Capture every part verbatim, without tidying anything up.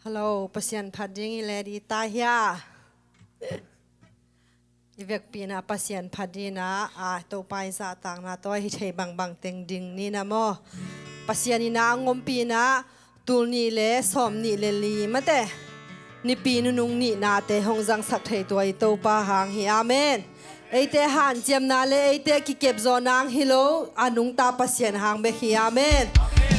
Hello, Pasian phat ding i le di ta hia? I vekpi-in ah Pasian phat ding in ah, a, Topa i zahtakna tawh hi thei bangbang teng ding ni na maw? Pasian in ah a ngompi-in ah tul nih le sawm nih le li mate, Nipi nunung nihnate hong zangsak thei tua i Topa hang hi. Amen. Eite hanciamna le eite kikepzawhna hang hi lo, a nungta Pasian hang bek hi. Amen.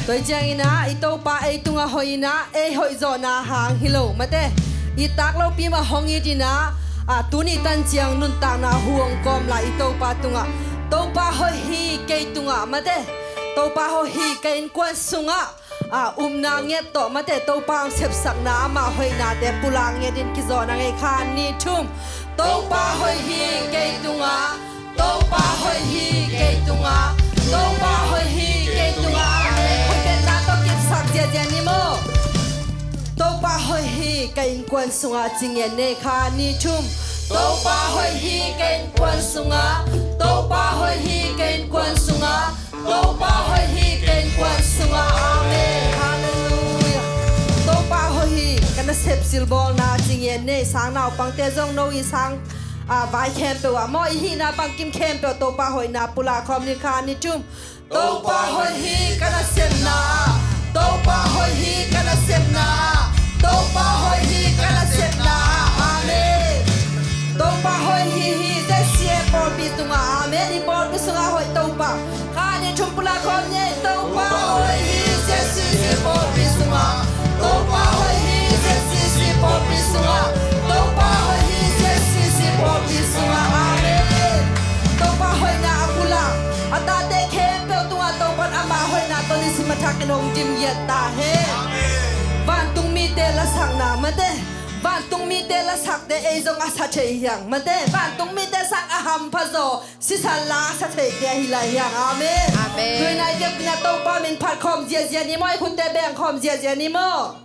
Tua hi ciangin ah i Topa ei tungah hoih in ah ei hoihzawhna hang hi lo mate, i tak lopi mah hong it in ah, a, tuni tan ciang nuntakna hu hong kawm lai i Topa tungah. Topa hoih hi kei tungah mate, Topa hoih hi ka innkuan sungah, a, upna ngiat tawh mate, Topa hong sepsakna, ama hoihnate pulak ngiat in kizawhna ngei. Khat, nih, thum. Topa hoih hi kei tungah, Topa hoih hi kei tungah, Topa hoih hi kei tungah. Amen. Khut betna tawh kipsak ziahziah ni maw? Topa hoih hi ka innkuan sungah ci ngiat ni. Khat, nih, thum. Topa hoih hi ka innkuan sungah, Topa hoih hi ka innkuan sungah, Topa hoih hi ka innkuan sungah. Amen. Halleluiah. Topa hoih hi. Ka nasep silbawlna ci ngiat ni. Sang naupangte zong no i sang, a, vai khempeuh ah maw, i hihna bangkim khempeuh Topa hoihna pulak khawm ni. Khat, nih, thum. Topa hoih hi ka nasepna ah, Topa hoih hi ka nasepna ah, Topa hoih hi ka nasepna ah. Amen. Topa hoih hi hi Z C A pawlpi tungah. Amen. I pawlpi sungah hoih Topa. Khat, nih, thum, pulak khawm ni. Topa hoih hi Z C C pawlpi sungah, Topa hoih hi Z C C pawlpi sungah, Topa hoih hi Z C C pawlpi sungah. Amen. Topa hoihna a pulak a tate khempeuh tungah Topa in ama hoihna tawh nisim a thakin hong dim ngiat ta hen. Vantung mite lasakna mate, vantung mite lasakte ei zong a sa thei hi hang mate, vantung mite sang a hampha zaw sisan la a sa theite ahi lai hi hang. Amen. Amen. Tu-in ah i biakinn ah Topa min phat khawm ziahziah ni maw, i khutte beng khawm ziahziah ni maw?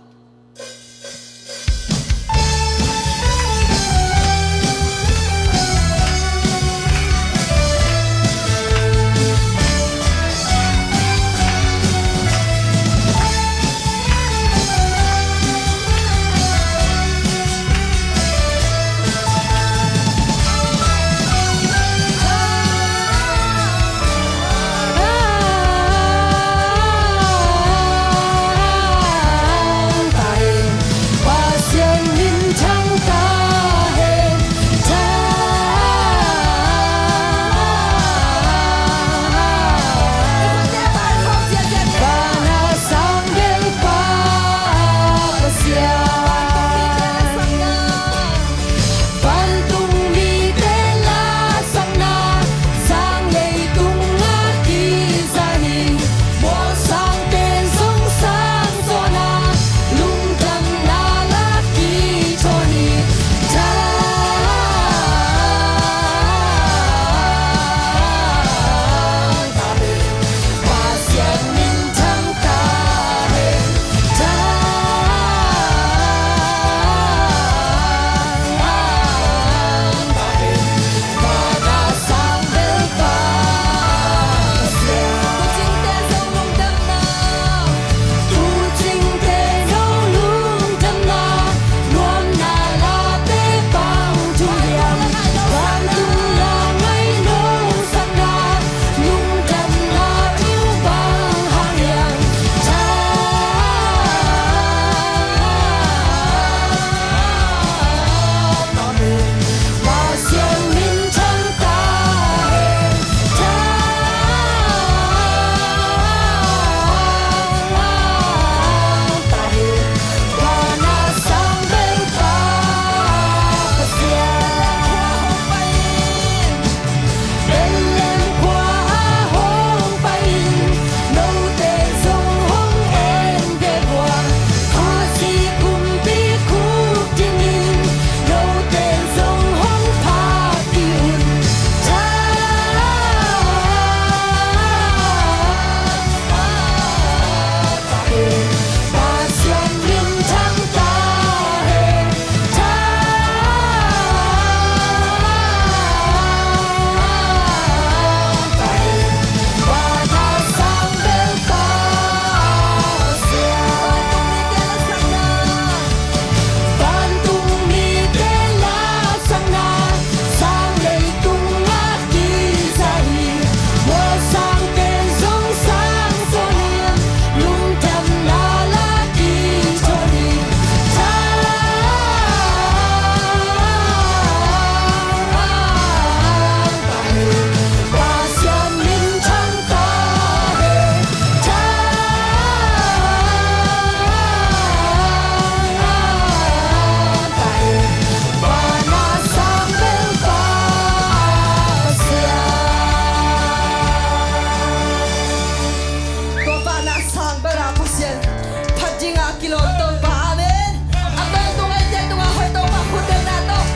Lawm Topa, amen. A tawntung ei te tungah hoih Topa khut bengna tawh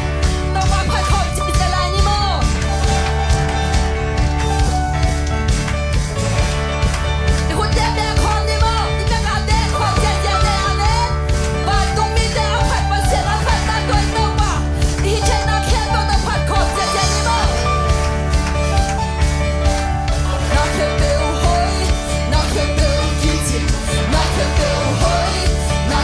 Topa phat khawm ciat lai ni maw? I khut te beng khawm ni maw? I pekate khawm ciat ciat te, amen. Vantung mite a phat Pasian a phat ta tuai Topa. I hih theihna khempeuh tawh phat khawm ciat ciat ni maw? Na khempeuh hoih, na khempeuh kici, na khempeuh hoih, na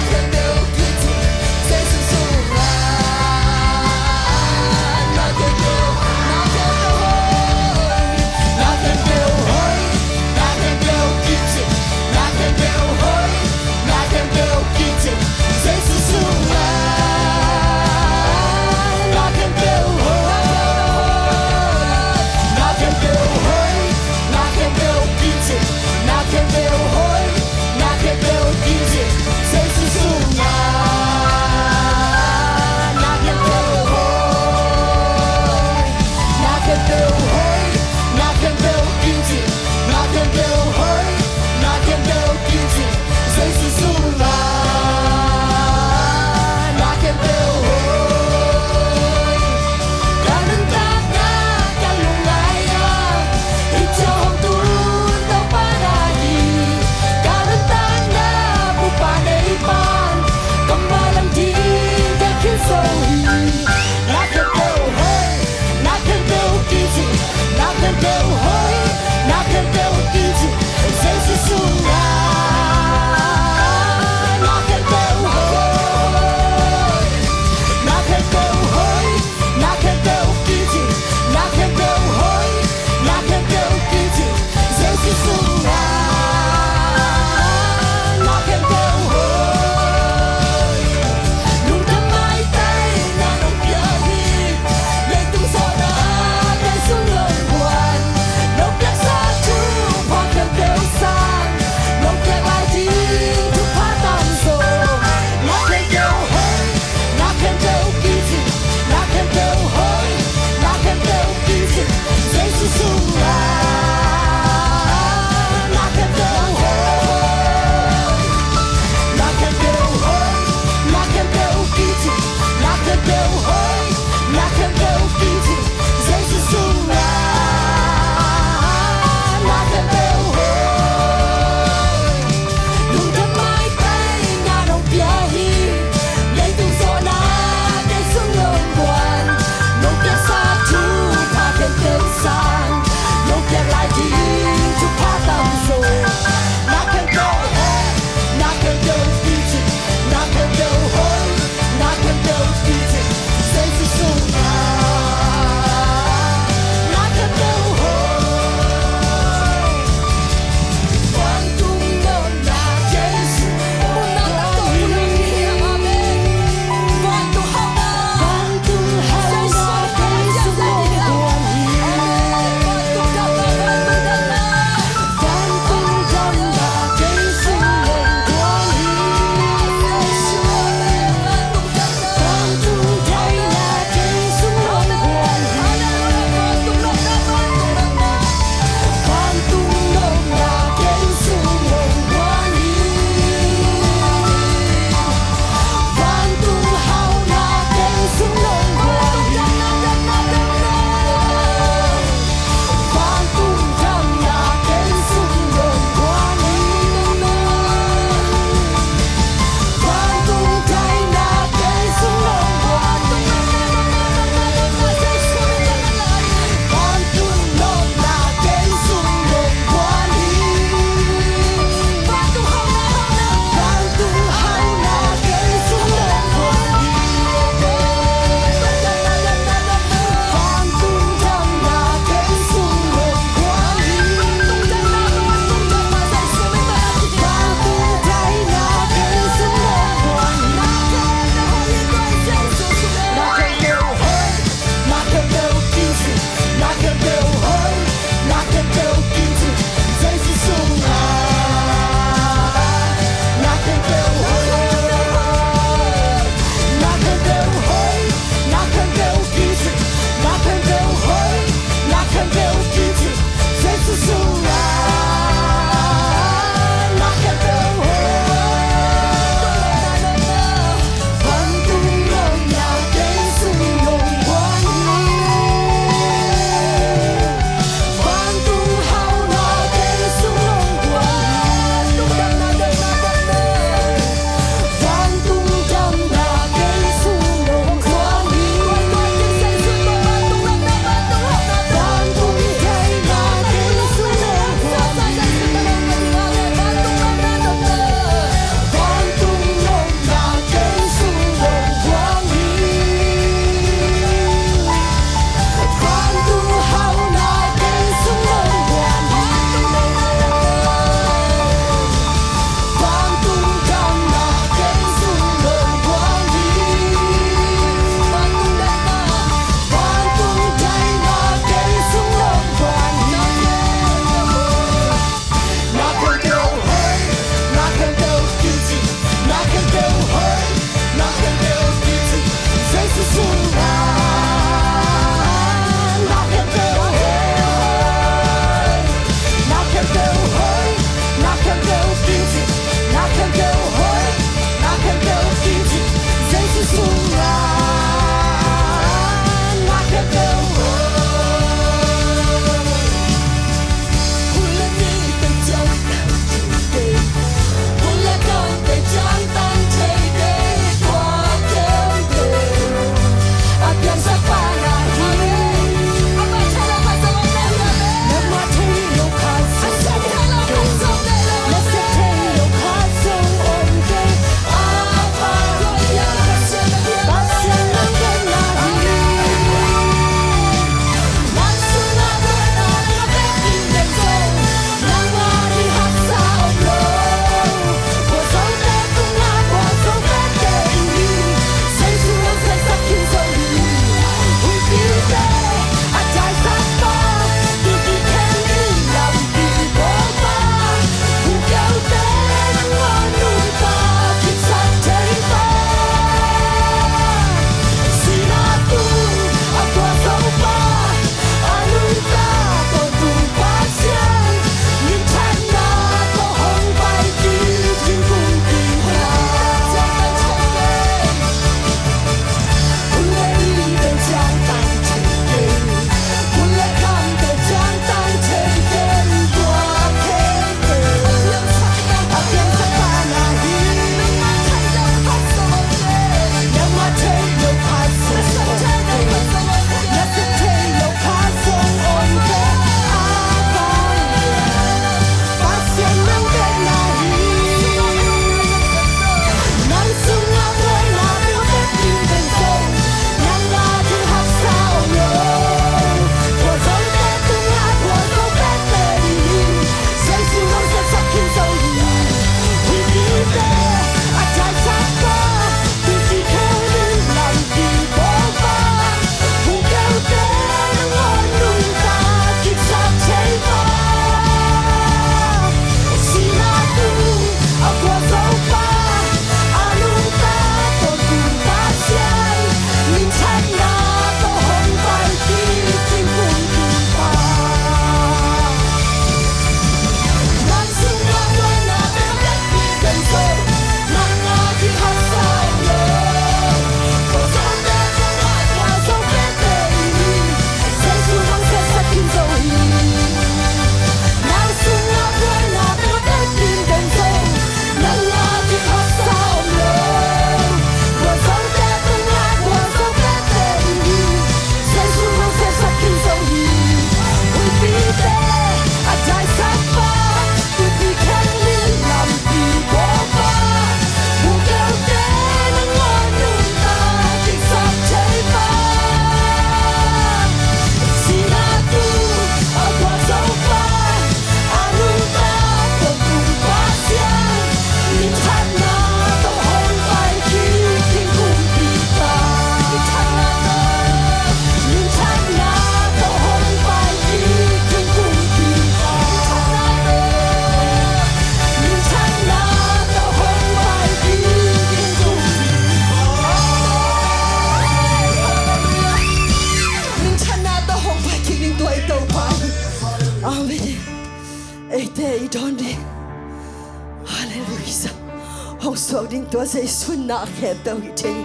Jesu in na khempeuh hih thei.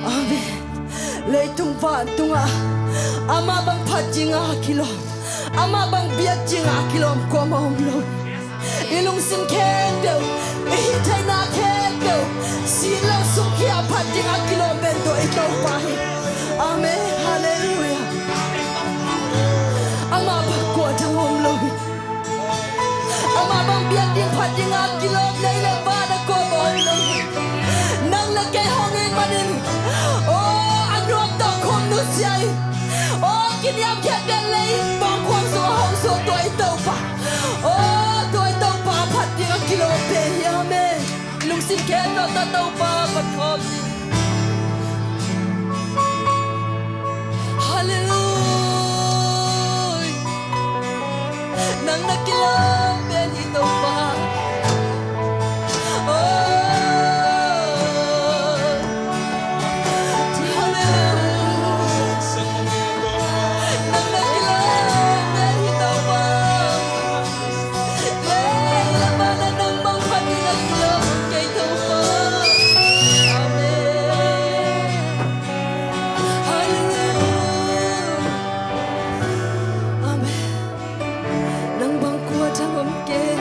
Amen. Leitung vantungah amah bang phat dinga kilawm, amah bang biak dinga kilawm kuamah om lo. I lungsim khempeuh, i hih theihna khempeuh, sin lo sukkhia phat dinga kilawm pen tua i Topa hi. Amen. Halleluiah. Amah bang kua dang om lo hi. Amah bang biak ding phat dinga kilawm, lei le van a kua bang om lo hi. Nang le kei hong it manin, aw, a nuam tawh khum nusia hi. Aw, kiniamkhiat pen lei bang khuang sung a hong suak tua i Topa. Aw, tua i Topa phat dinga kilawm pen hi. Amen. Lungsim khempeuh tawh Topa phat khawm ni. Halleluiah. Nang na kilawm pen hi Topa. Oh. Halleluiah. Nang na kilawm pen hi Topa. Lei le van ah nang bang phat ding a kilawm kei Topa. Amen. Halleluiah. Amen. Nang bang kua dang om kei.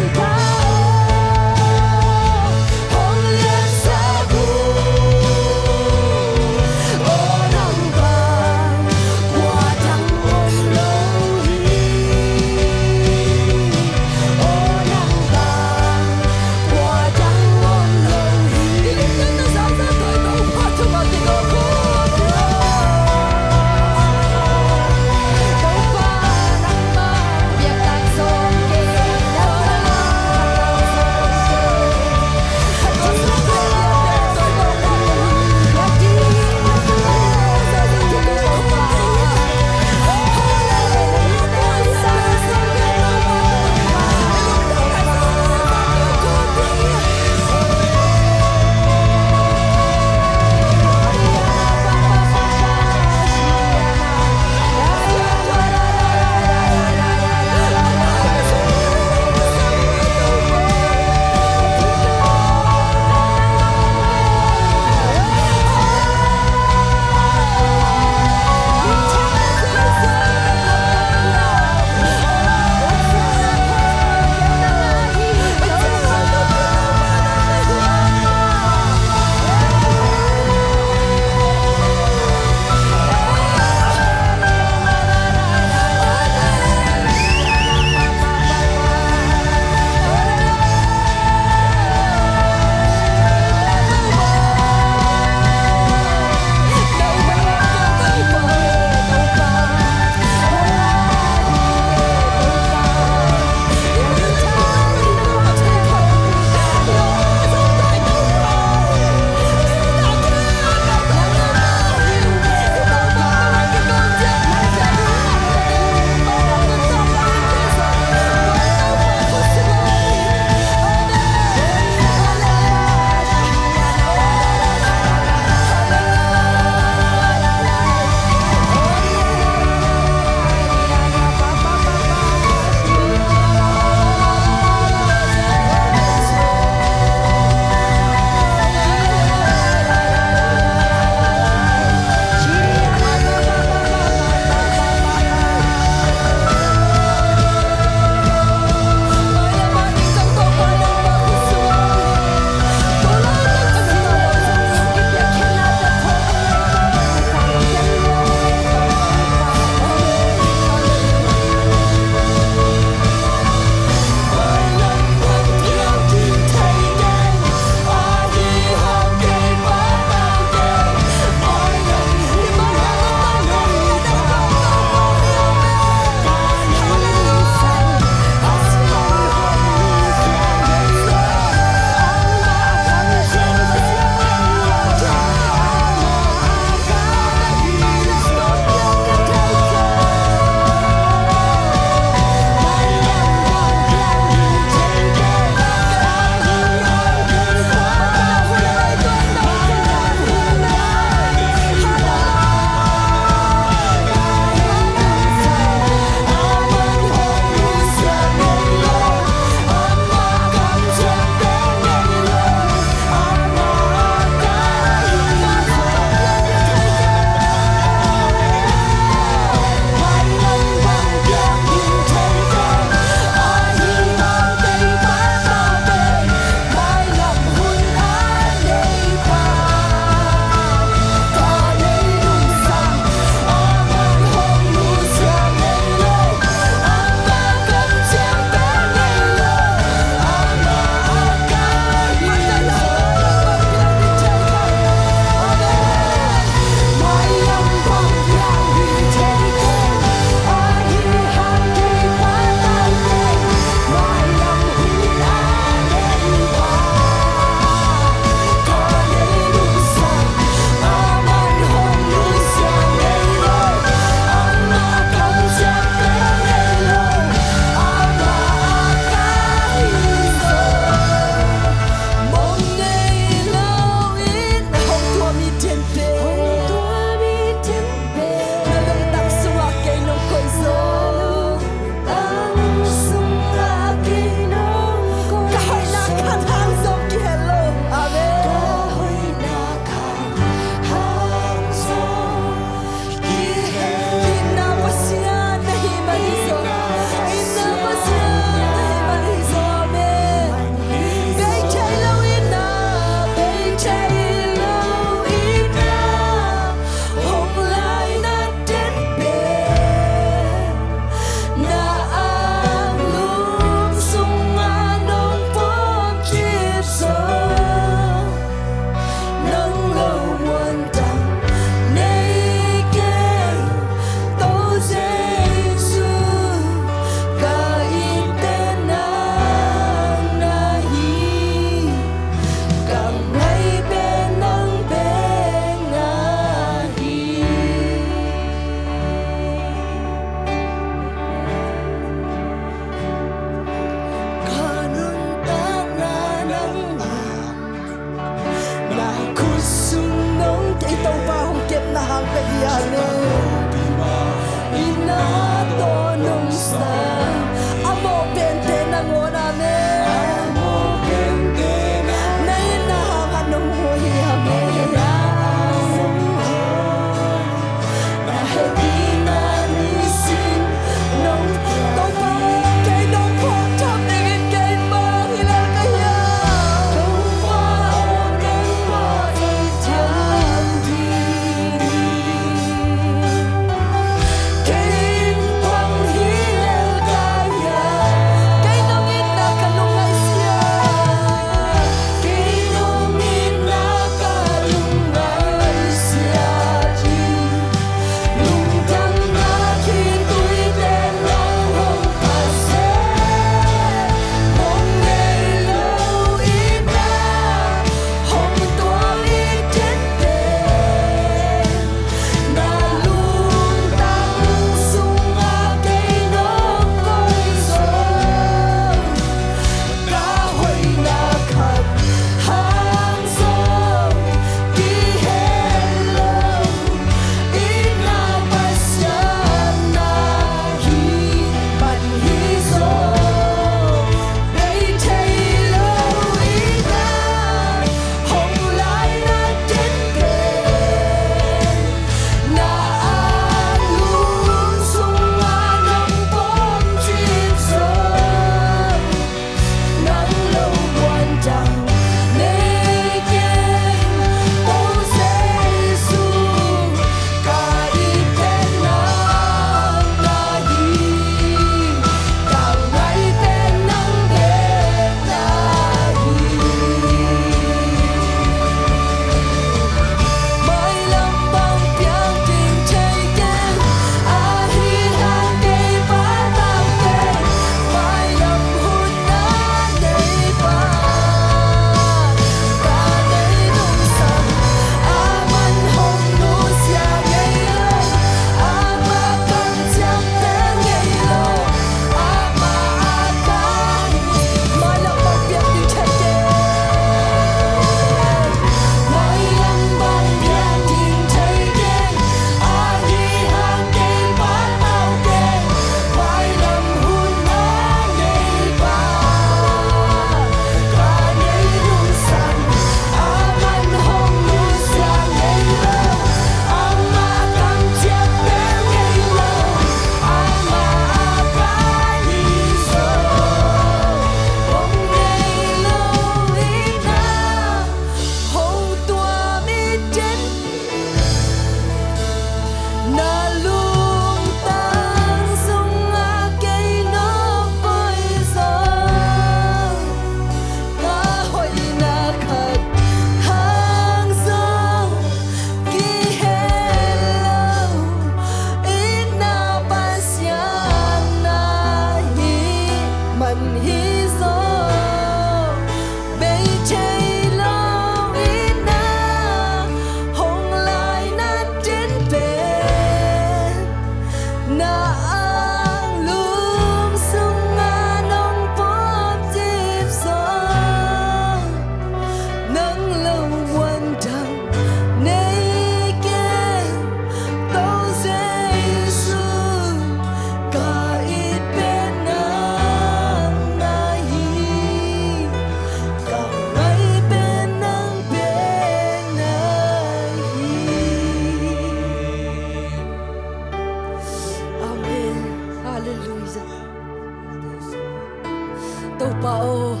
Topa aw,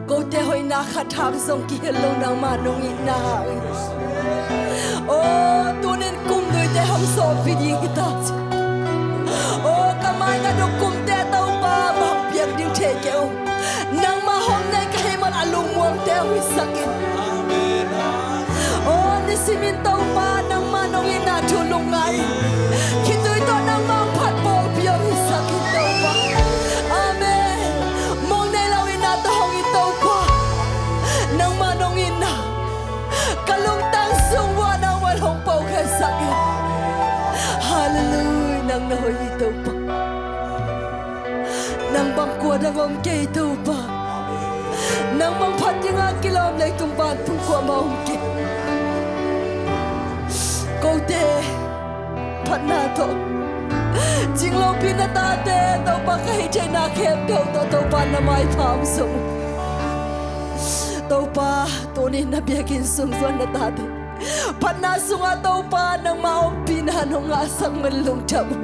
kote hoihna khat hang zong kihel lo nangmah nong itna hangin. Aw, tunin kum nuite hong sawhpih ding hi ta ci. Aw, ka mai ka duk kumte Topa bang piak ding thei kei uh. Nangmah hong nei ka hih man a lungmuangte hong hisak in. Aw, nisimin Topa nangmah nong itna thu lungngai. Khitui tawh nangmah hong phat pawlpi hong hisak in Topa. Amen. Mong nei lo itna tawh hong it Topa. Nangmah nong itna ka lungtang sung uah nangmah hong pawlkhiatsak in. Halleluiah, nang na hoih hi Topa. Nang bang kua dang om kei Topa. Nang bang phat dinga kilawm leitung vantung kuamah om kei. Kote phatna tawh, cing lopi na tate Topa ka hih theihna khempeuh tawh Topa na maipha hong zong. Topa, tuni na biakinn sung zuan na tate phatna sungah Topa nangmah ompihna nong ngahsak man lungdam uh.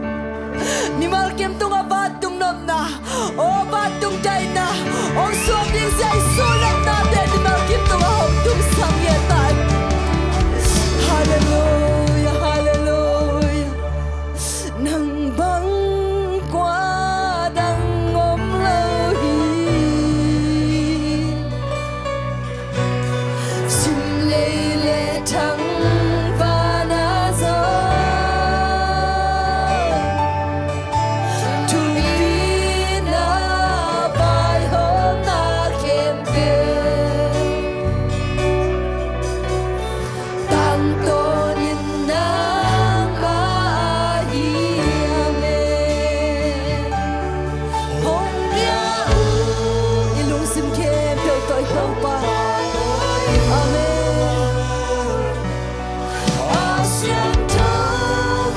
Mimal kim tungah vantung nopna, aw vantung daihna hong suak ding Jesu nopnate mimal kim tungah hong tungsak ngiat ta in. Halleluiah, halleluiah. Nang bang kua dang om lo hi. Sum lei le thangvana zong thupina vaihawmna khempeuh tangtawnin nangmah ahi. Amen. Hong bia uh i lungsim khempeuh tawh i Topa. Amen. A siangtho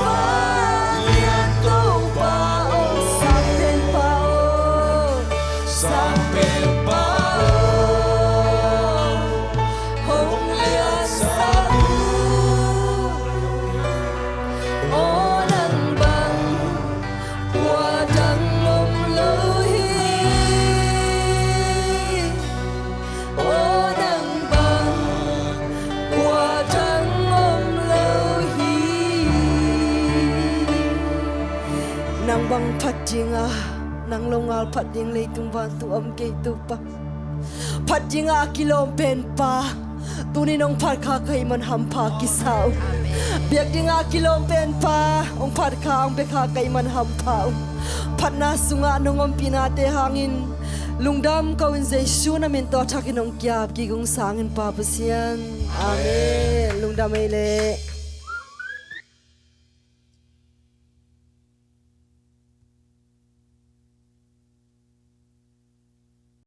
vanglian Topa aw, Sangpenpa aw, Sangpenpa aw. Hong liansak uh. Aw nang bang kua dang om lo hi. Aw nang bang kua dang om lo hi. Nang bang phat dinga nang lo ngal phat ding leitung vantung om kei Topa. Phat dinga a kilawm penpa, tuni nong phat kha ka hih man hampha kisa uh. Biak dinga a kilawm penpa hong phat kha, hong bia kha ka hih man hampha uh. Phatna sungah nong ompihnate hangin lungdam ko in Jesu na min tawh thakin hong ki-ap kik ung sangin Pa Pasian. Amen. Lungdam ei leh.